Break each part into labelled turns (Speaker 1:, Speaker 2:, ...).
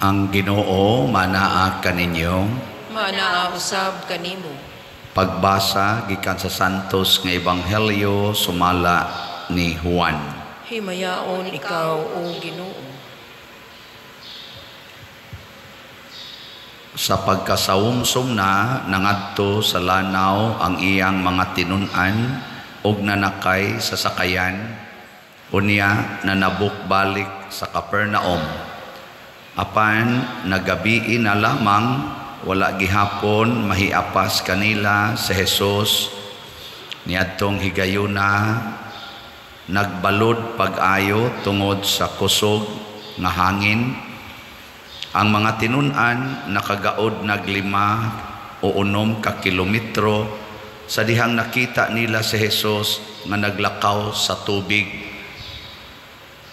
Speaker 1: Ang Ginoo manaa kaninyo.
Speaker 2: Manaa usab kanimo.
Speaker 1: Pagbasa gikan sa Santos nga Ebanghelyo sumala ni Juan.
Speaker 2: Himayaon ikaw, o Ginoo.
Speaker 1: Sa pagkasawumsum na nangadto sa lanaw ang iyang mga tinun-an ug nanakay sa sakayan, unya nanabok balik sa Capernaum. Apan nagabii na lamang, wala gihapon mahiapas kanila si Jesus. Niadtong higayuna nagbalod pag-ayo tungod sa kusog nga hangin. Ang mga tinun-an nakagaod nag 5 o 6 ka kilometro sa dihang nakita nila si Jesus nga naglakaw sa tubig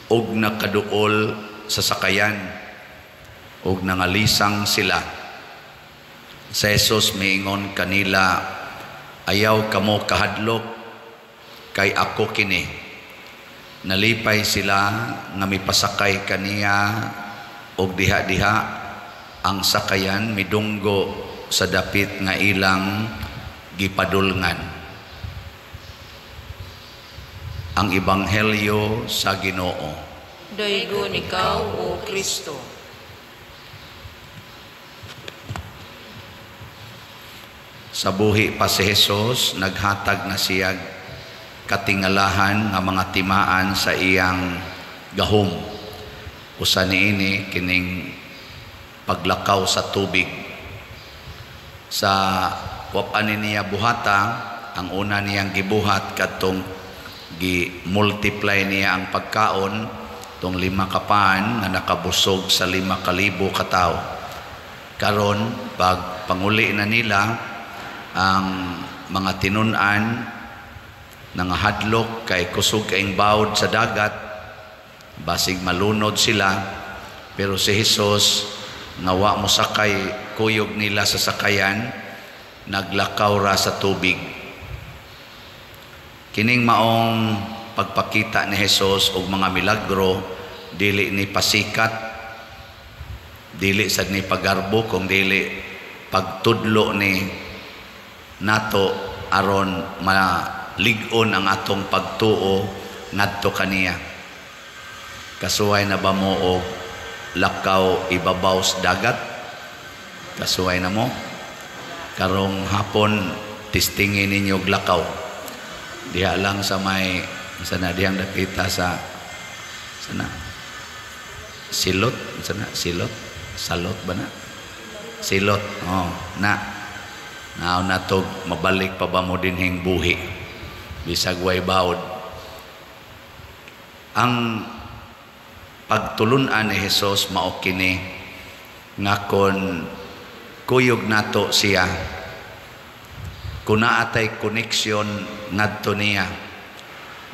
Speaker 1: ug nakaduol sa sakayan ug nangalisang sila. Si Jesus miingon kanila, "Ayaw kamo kahadlok, kay ako kini." Nalipay sila nga mipasakay kaniya og diha-diha ang sakayan midunggo sa dapit nga ilang gipadulngan. Ang Ebanghelyo sa Ginoo.
Speaker 2: Daygon ikaw, O Kristo.
Speaker 1: Sa buhi pa si Jesus, naghatag na siya katingalahan nga mga timaan sa iyang gahom. Usa niini kining paglakaw sa tubig. Sa wapan niya buhata, ang una niyang gibuhat kadtong gi-multiply niya ang pagkaon tong 5 ka pan nga nakabusog sa 5,000 ka tawo. Karon pag panguli na nila ang mga tinun-an, nangahadlok kay kusog kaing bawod sa dagat, basig malunod sila, pero si Jesus nga wa mosakay kuyog nila sa sakayan, naglakaw ra sa tubig. Kining maong pagpakita ni Jesus og mga milagro, dili ni pasikat, dili sad ni pagarbo, kung dili pagtudlo ni nato aron malig-on ang atong pagtuo ngadto kaniya. Kasuway na ba mo og lakaw ibabaw sa dagat? Kasuway na mo? Karong hapon testingin ninyo og lakaw. Diha lang sa may sana dihang dapita sa sana silot, sana silot, salot ba na? Silot. Oh, na. Nao na to, mabalik pa ba mo dinhing buhi? Bisag way bawod. Ang pagtulun-an ni Jesus mao kini nga kon kuyog nato siya, kun naa tay connection ngadto niya,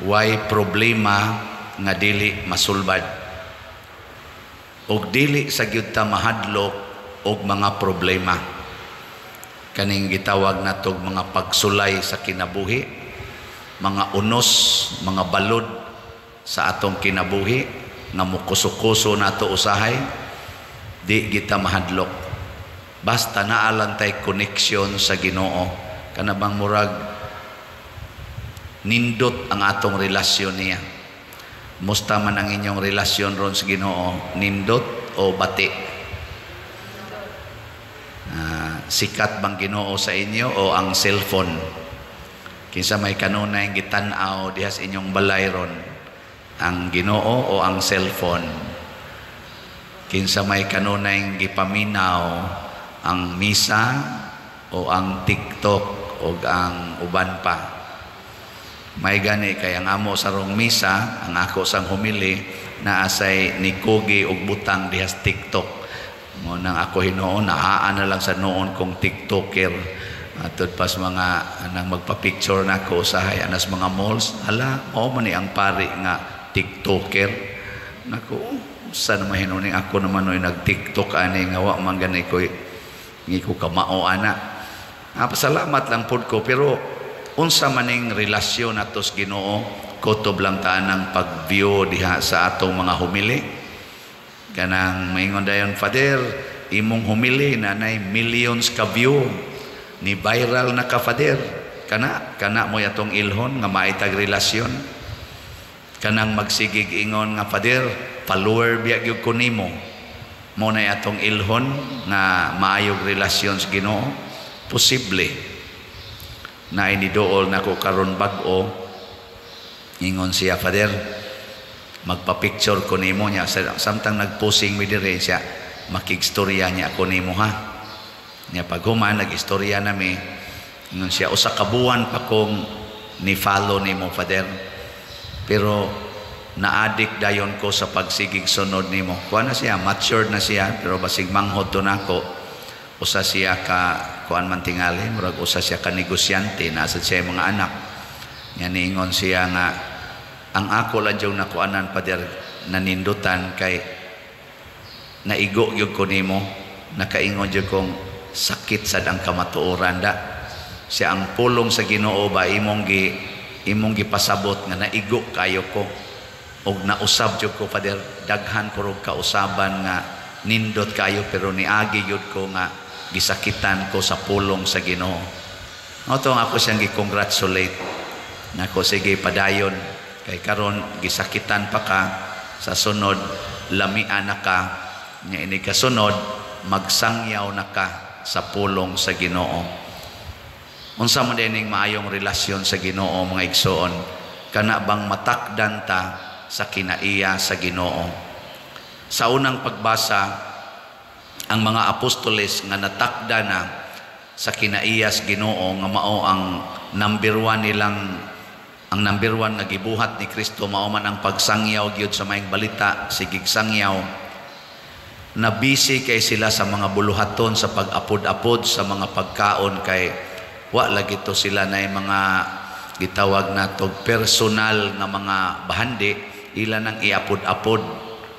Speaker 1: way problema nga dili masulbad. Og dili sa gyud ta mahadlok og mga problema. Kaning gitawag natog mga pagsulay sa kinabuhi, mga unos, mga balod sa atong kinabuhi nga mukuso-kuso nato usahay, di kita mahadlok. Basta naa lang tay connection sa Ginoo. Kana bang murag nindot ang atong relasyon niya. Musta man ang inyong relasyon ron sa Ginoo, nindot o bati? Sikat bang Ginoo sa inyo o ang cellphone? Kinsa may kanunay gitan-aw diha sa inyong balay ron, ang Ginoo o ang cellphone? Kinsa may kanunay gipaminaw, ang misa o ang TikTok o ang uban pa? May gani kay ang amo sa rong misa, ang ako sang humili, naasay nikugi og butang diha sa TikTok. Mo nang ako hinuon, naa na lang sa noon kong TikToker. Atud pas mga anang magpa-picture na ako usahay anas mga malls, hala, mao man ni ang pari nga TikToker. Nako, sa naman hinuon ako naman oy nag-TikTok ani nga wa man gani koy ngi ko kamao ana. Pasalamat lang pud ko, pero unsa maning relasyon nato sa Ginoo, kutob lang ta nang pag-view diha sa atong mga humili. Kanang maingon dayon, "Father, imong homily nanay millions ka view, ni viral na ka, Father." Kana kana mo atong ilhon nga maitag relasyon. Kanang magsigig ingon nga, "Father, follower biya gyud ko nimo," mo na atong ilhon nga maayog relasyon sa Ginoo? Posible na inidool nako karon bag-o. Ingon siya, "Father, magpa-picture ko nimo." Niya samtang nagposing mi dire siya, "Makigstorya niya ako nimo, ha." Niya paghuman nag-istorya nami, ingon siya, "Usa ka buwan pa kong ni follow nimo, Father, pero na-addict dayon ko sa pagsigig sunod nimo." Kuan na siya, matured na siya, pero basig manghod to nako. Usa siya ka kuan man tingali, murag usa siya ka negosyante, nasa siya mga anak. Nya niingon siya nga, "Ang ako lang yung nakuanan, Father, nanindutan kay naigo gyud ko nimo, nakaingon gyud kong sakit sad ang kamatuoran da." Siya, ang pulong sa Ginoo ba imong gipasabot nga naigo kayo ko og nausab jud ko, Father, daghan ko rog kausaban nga nindot kayo, pero niagi gyud ko nga gisakitan ko sa pulong sa Ginoo. Mao ako siyang gi-congratulate nako, "Sige, padayon, kay karon gisakitan pa ka, sa sunod lamian na ka nya, ini kasunod magsangyaw na ka sa pulong sa Ginoo." Unsa man dining maayong relasyon sa Ginoo, mga igsoon? Kana bang matakdan ta sa kinaiya sa Ginoo? Sa unang pagbasa, ang mga apostoles nga natakda na sa kinaiya sa Ginoo, nga mao ang number one nilang, ang number one nga gibuhat ni Kristo mao man ang pagsangyaw gyud sa maayong balita, sigig sangyaw. Na busy kay sila sa mga buluhaton sa pag-apod-apod sa mga pagkaon, kay wa lagi to sila na mga gitawag nato personal nga mga bahandi, ila nang iapod-apod,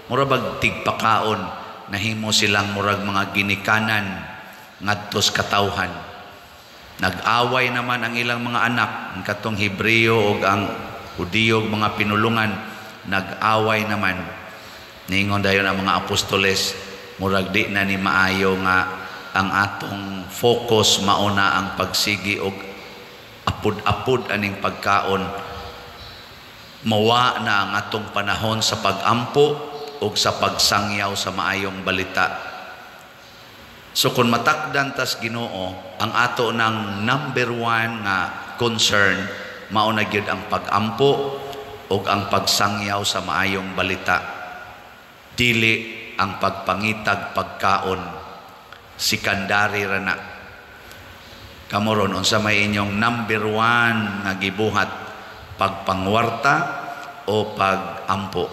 Speaker 1: mura bag tigpakaon. Nahimo silang murag mga ginikanan ngadto sa katawhan. Nag-away naman ang ilang mga anak, ang katong Hebreo ug ang Hudiyo, mga pinulungan, nag-away naman. Ningon dayon ang mga apostoles, murag di na ni maayo nga ang atong focus mauna ang pagsigi og apod-apod aning pagkaon. Mawa na ang atong panahon sa pagampo ug sa pagsangyaw sa maayong balita. So kung matakdan tas Ginoo, ang ato ng number one nga concern mao na gyud ang pagampo ug ang pagsangyaw sa maayong balita. Dili ang pagpangitag pagkaon, secondary ra na. Kamo ron, unsa may inyong number one nga gibuhat, pagpangwarta o pagampo?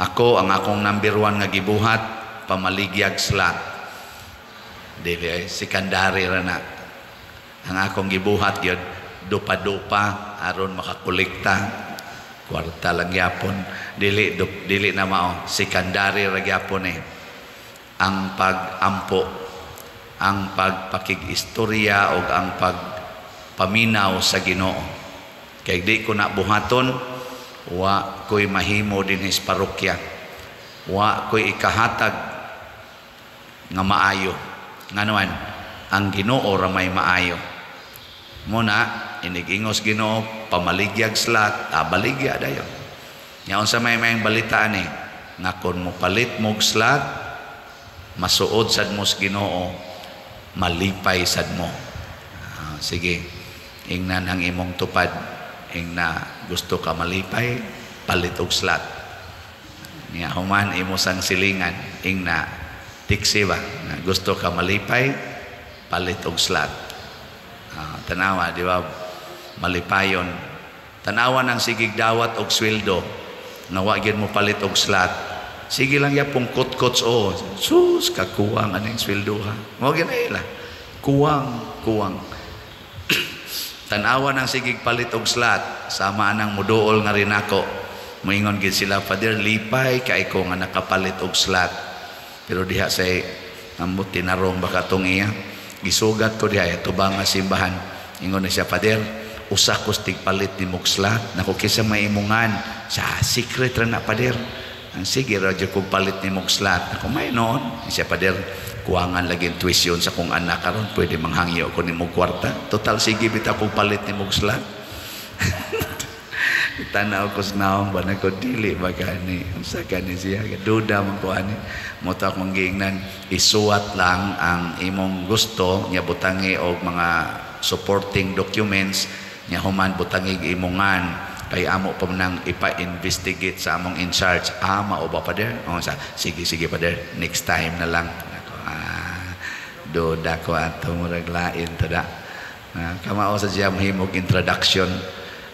Speaker 1: Ako, ang akong number one nga gibuhat, pamaligyag slot. Dili ay secondary ra na. Ang akong gibuhat gyud, dupa-dupa aron makakolekta kwarta lang gyapon. Dili dili na mao, secondary ra gyapon eh ang pagampo, ang pagpakig-istorya ug ang pagpaminaw sa Ginoo. Kay di ko na buhaton, wa ko'y mahimo dinhi sa parokya, wa ko'y ikahatag nga maayo. Nganuan ang Ginoo ra may maayo. Muna inigingos Ginoo, pamaligyag slot, baligya dayon. Nya unsa may mayang balita ani nga kon mo palit mo slot, masuod sad mo sa Ginoo, malipay sad mo. Sige, ingnan ang imong tupad, ingna gusto ka malipay, palit og slot. Nya human imo sang silingan, ingna tiksi ba nga gusto ka malipay, palit og slot. Tanawa, di ba, malipayon? Tanawa ng sigig dawat og sweldo nga wa gyud mo palit og slot, sige lang yapong kutkots o, "Sus, kakuwang aning sweldo ha." Mo gyud na ila, kuwang kuwang. Tanawa ng sigig palit og slot, sama nang muduol nga rin ako, moingon gid sila, "Father, lipay kay ko nga nakapalit og slot." Pero diha say ambot tinarong baka tong iya gisugat ko diha tubang nga simbahan, ingon na siya, "Father, Usa ko tigpalit ni slot. Nako, kinsa may imungan? Sa secret ra na, pader. Ang sige ra jud kog palit ni slot. Nako, may noon. Siya, pader, kuwangan lagi ang tuition sa kong anak karon, pwede manghangyo ko nimo kwarta. Total sige bitaw kog palit ni slot. Tanaw ko sa naong ba na ko, dili ba gani? Unsa gani siya? Duda man ko ani. Mao to akong giingnan, isuwat lang ang imong gusto nya, butangi og mga supporting documents nya, human butangi imongan kay amo pa man nang ipa-investigate sa among in charge. Ah, mao ba, pader? Oh, sa sige, sige, pader, next time na lang. Ako, ah, duda ko ato, murag lain to da. Ah, kamao sa siya mahimog introduction.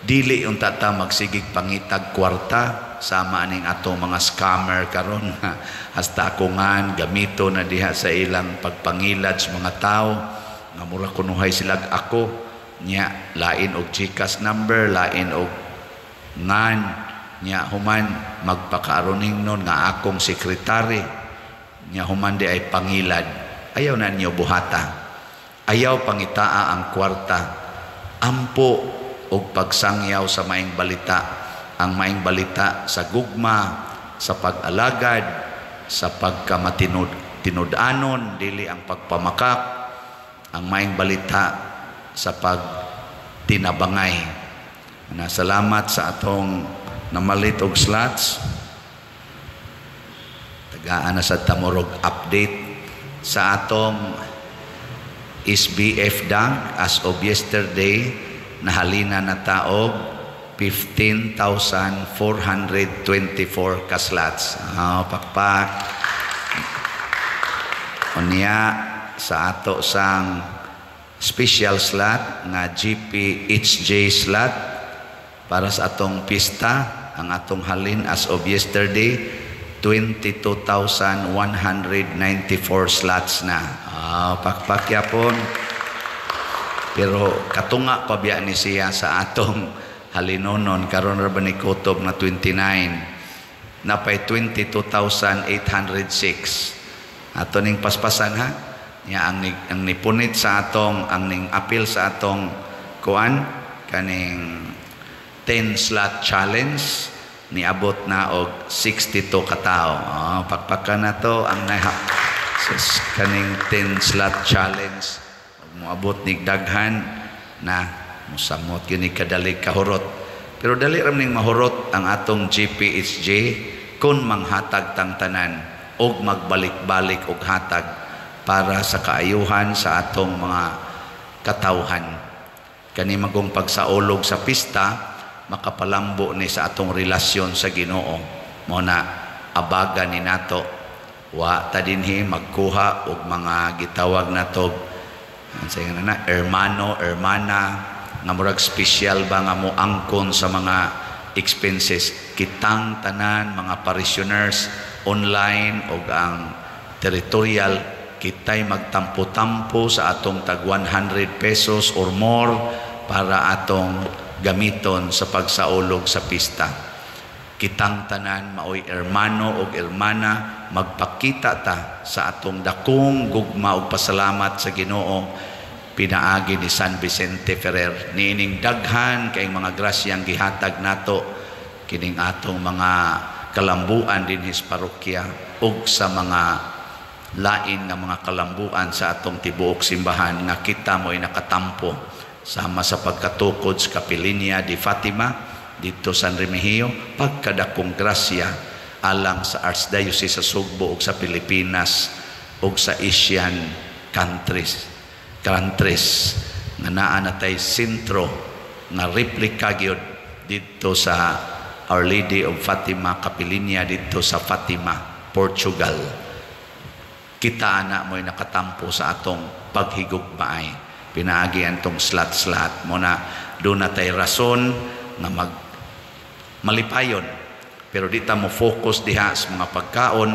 Speaker 1: Dili unta ta magsigig pangitag kwarta sama aning atong mga scammer karon. Hasta akungan gamito na diha sa ilang pagpangilad sa mga tao nga mura kunuhay silag ako nya, lain og GCash number, lain og ngan nya, human magpakaaroning nun nga akong sekretary nya, human di ay pangilad. Ayaw na ninyo buhata, ayaw pangitaa ang kwarta. Ampo og pagsangyaw sa maing balita, ang maing balita sa gugma, sa pag-alagad, sa pagkamatinud tinud-anon, dili ang pagpamakak, ang maing balita sa pagtinabangay na. Salamat sa atong namalit og slots. Tagaan na sa tamorog update sa atong SBF dag. As of yesterday, nahalina na taog 15,424 ka slots. Oh, pakpak. Unya sa ato sang special slot nga GPHJ slot para sa atong pista, ang atong halin as of yesterday, 22,194 slots na. Oh, pakpak yapon. Pero katunga pa biya ni siya sa atong halinonon. Karon ra ba ni kutob na 29, napay 22,806 ato ning paspasan ha. Nya ang nipunit sa atong, ang ning apil sa atong kuan kaning 10 slot challenge, niabot na og 62 katao. Oh, pakpakan na to ang naha kaning 10 slot challenge. Moabot nig daghan na, musamot gyud ni kadali kahurot. Pero dali ra ning mahurot ang atong GPHJ kung manghatag tang tanan og magbalik-balik og hatag para sa kaayuhan sa atong mga katawhan. Kani magong pagsaulog sa pista, makapalambo ni sa atong relasyon sa Ginoo. Mo na abaga ni nato, wa ta dinhi magkuha og mga gitawag nato sa nga na hermano, hermana nga murag special ba nga mo angkon sa mga expenses. Kitang tanan mga parishioners online og ang territorial, kitay magtampo-tampo sa atong tag 100 pesos or more para atong gamiton sa pagsaulog sa pista. Kitang tanan maoy hermano og hermana, magpakita ta sa atong dakong gugma ug pasalamat sa Ginoo pinaagi ni San Vicente Ferrer niining daghan kay mga grasyang gihatag nato kining atong mga kalambuan dinhi sa parokya ug sa mga lain nga mga kalambuan sa atong tibuok simbahan nga kita mo'y nakatampo sama sa pagkatukod sa Kapilinya di Fatima dito San Remigio, pagkadakong grasya alang sa Archdiocese sa Sugbo ug sa Pilipinas ug sa Asian countries countries nga naa na tay sentro nga replika gyud didto sa Our Lady of Fatima Kapilinya didto sa Fatima, Portugal. Kita ana mo'y nakatampo sa atong paghigugmaay pinaagi antong slot-slot. Mo na doon na tay rason nga mag malipayon, pero di ta mo focus diha sa mga pagkaon.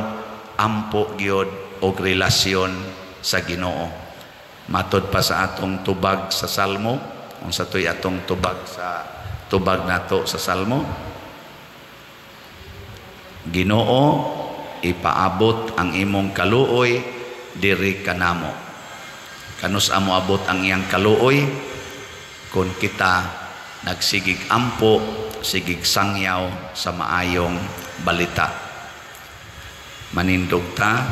Speaker 1: Ampo gyud og relasyon sa Ginoo. Matod pa sa atong tubag sa Salmo, unsa toy atong tubag sa tubag nato sa Salmo? Ginoo, ipaabot ang imong kaluoy diri kanamo. Kanus amo abot ang iyang kaluoy? Kung kita Nagsigig ampo, sigig sangyaw sa maayong balita. Manindog ta.